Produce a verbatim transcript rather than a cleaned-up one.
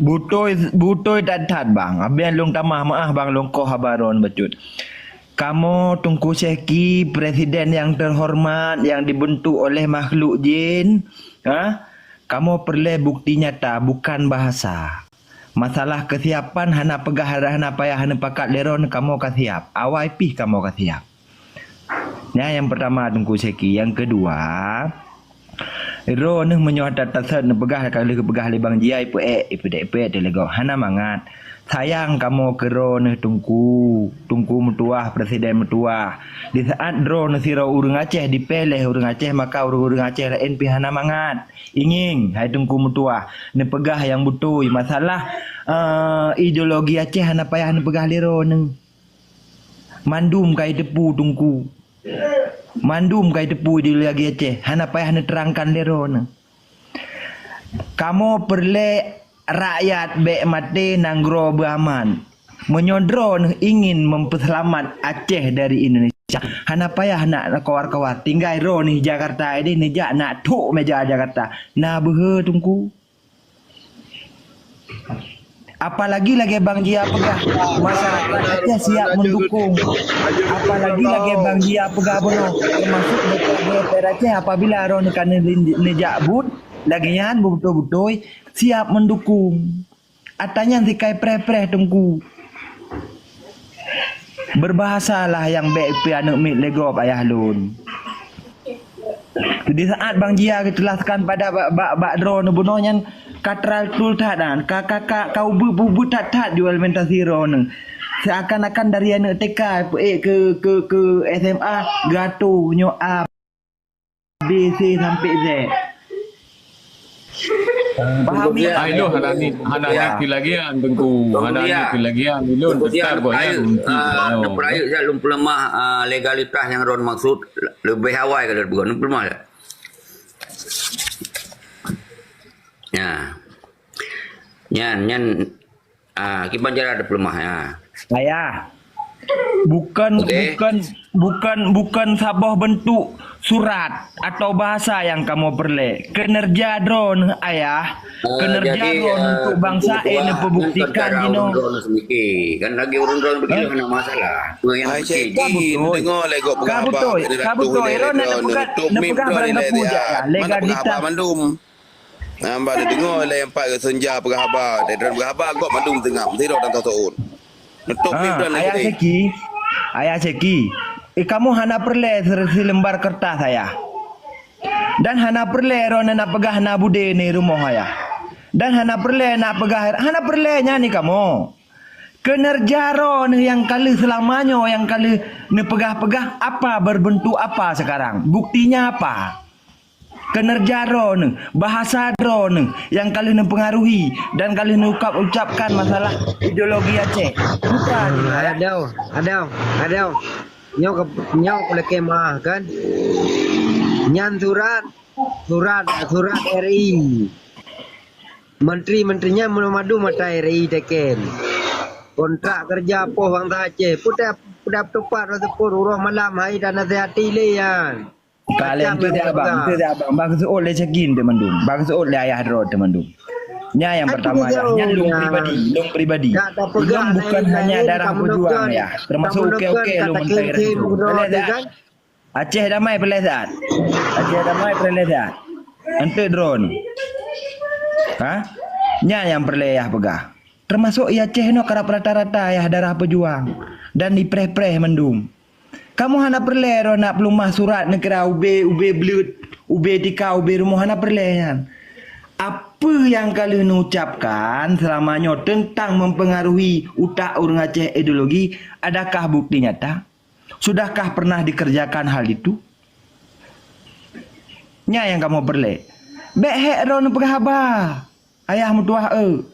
Beutôi, beutôi that-that, Bang. Abang lôn tamah meu'ah, Bang, lôn koh haba droeneuh bacut. Kamoe Teungku Syeki, presiden nyang teuhoreumat nyang dibeuntuk oleh makhluk jin, ha? Kamoe peureulée bukti nyata, bukan bahasa. Masalah keusiapan hana peugah, hana payah neupakat lé droeneuh, kamoe ka siap. Awai pih kamoe ka siap. Nyan nyang peurtama, Teungku Syeki. Nyang keudua, droeneuh meunyoe that-that neupeugah ka lheueh geupeugah lé Bang Jia, ipeuék, ipeuék, ipeuék teuh lé gob. Hana mangat. Sayang kamoe keu droeneuh Teungku, Teungku meutuwah, presiden meutuwah. Di saat droeneuh sidroe ureuëng Aceh dipée lé ureuëng Aceh, maka ureuëng-ureuëng Aceh laén pih hana mangat. Ingieng, hai Teungku meutuwah, neupeugah nyang beutôi. Masalah, eh, ideologi Aceh hana payah neupeugah lé droeneuh. Mandum ka jiteupeue Teungku. Mandum ka jiteupeue ideologi Aceh, hana payah neuteurangkan lé droeneuh. Kamoe peureulée rakyat bék maté, nanggroe beuaman. Meunyoe droeneuh ingin meupeuseulamat Aceh dari Indonesia, hana payah nak kawar-kawar. Tinggai droeneuh Jakarta, ideh neujak nak thok meja Jakarta. Na beuhe Teungku. Apalagi lagée Bang Jia peugah, masyarakat Aceh siap mendukung. Apalagi lagée Bang Jia peugah bunoe, termasuk D P R D P R Aceh, apabila droeneuh ka ne-, neujak buet, lagée nyan beutôi-beutôi siap mendukung. Ata nyan sikai preh-preh Teungku. Beurbahasalah nyang bék pih aneuëk miet lé gob ayah lôn. Di saat Bang Jia geujelaskan pada bak, bak, bak droeneuh bunoe nyan ka teural tul that dan ka, ka, ka, ka ubeut-ubeut that-that ju argumentasi droeneuh. Seakan-akan dari aneuëk T K peuék keu, keu, keu S M A geuatô nyoe A, B, C sampai Z. Pahami? Ah, itu hana ni, hana ni lagi an Teungku. Hana ni lagi an, ilôn tetap buat yang untuk, ah, neupeurayeuk siat lôn peuleumah, ah, legalitas nyang droeneuh maksud, leubeh awai ka lôn peugah, lôn peuleumah siat. Ya. Nyan, nyan, ah, kiban cara dipeuleumah, ya. Ayah, bukan, bukan, bukan, bukan saboh bentuk surat atau bahasa nyang kamoe peureulée. Keuneurja droeneuh, Ayah. Keuneurja droeneuh untuk bansa, eh, neupeubuktikan jinoe. Kan lagi ureuëng droeneuh begitu hana masalah. Hai Syeki, neudeungoe lé gob peugah haba, ka beutôi, ka beutôi, droeneuh neupeugah, neupeugah barang gapu jak, ya, legalitas. Mandum. Hamba neudeungoe lé nyang pat geuseunja peugah haba, dan peugah haba gob mandum teungab, sidroe dan taseuôt. Neutôp pih droeneuh. Ayah Syeki, Ayah Syeki, eh, kamoe hana peureulée seulembar keureutas, Ayah. Dan hana peureulée droeneuh na peugah na budé ni rumoh, Ayah. Dan hana peureulée na peugah, hana peureulée nyan ni kamoe. Keuneurja droeneuh nyang ka lheueh seulama nyoe, nyang ka lheueh neupeugah-peugah apa, beurbentuk apa sekarang? Buktinya apa? Keuneurja droeneuh, bahasa droeneuh nyang ka lheueh neupeungaruhi dan ka lheueh neuucap-ucapkan masalah ideologi Aceh. Bukan, ya? Adoe, adoe, adoe. Nyoe ke, nyoe kulakée meu'ah kan. Nyan surat, surat, surat R I. Menteri-menteri nyan meunyo mandum mata R I teken. Kontrak keureuja poh bansa Aceh. Putéh, putéh tupat rasa pun uroe malam hai dan nasihati lé nyan. Ka lé, enteuk siat abang, enteuk siat abang. Bak seuôt lé Syeki teumandum. Bak seuôt lé ayah droe teumandum. Nyan nyang peurtama, ya. Nyan lôn pribadi, lôn pribadi. Lôn bukan hanya darah pejuang, ya. Termasuk oke-oke lôn meuntang. Peureulée siat. Aceh damai peureulée siat. Aceh damai peureulée siat. Enteuk droeneuh. Ha? Nyan nyang peureulée yah peugah. Termasuk i Aceh nyoe karab rata-rata yah darah pejuang dan ipreh-preh mandum. Kamoe hana peureulée droeneuh peuleumah surat neukira ubé, ubé bleuet, ubé tika, ubé rumoh, hana peureulée nyan. Apa nyang ka lheueh neucapkan seulama nyoe teuntang mempengaruhi utak ureuëng Aceh ideologi, adakah bukti nyata? Sudahkah pernah dikerjakan hal itu? Nyan nyang kamoe peureulée. Bék hék droeneuh peugah haba. Ayah meutuwah, eu.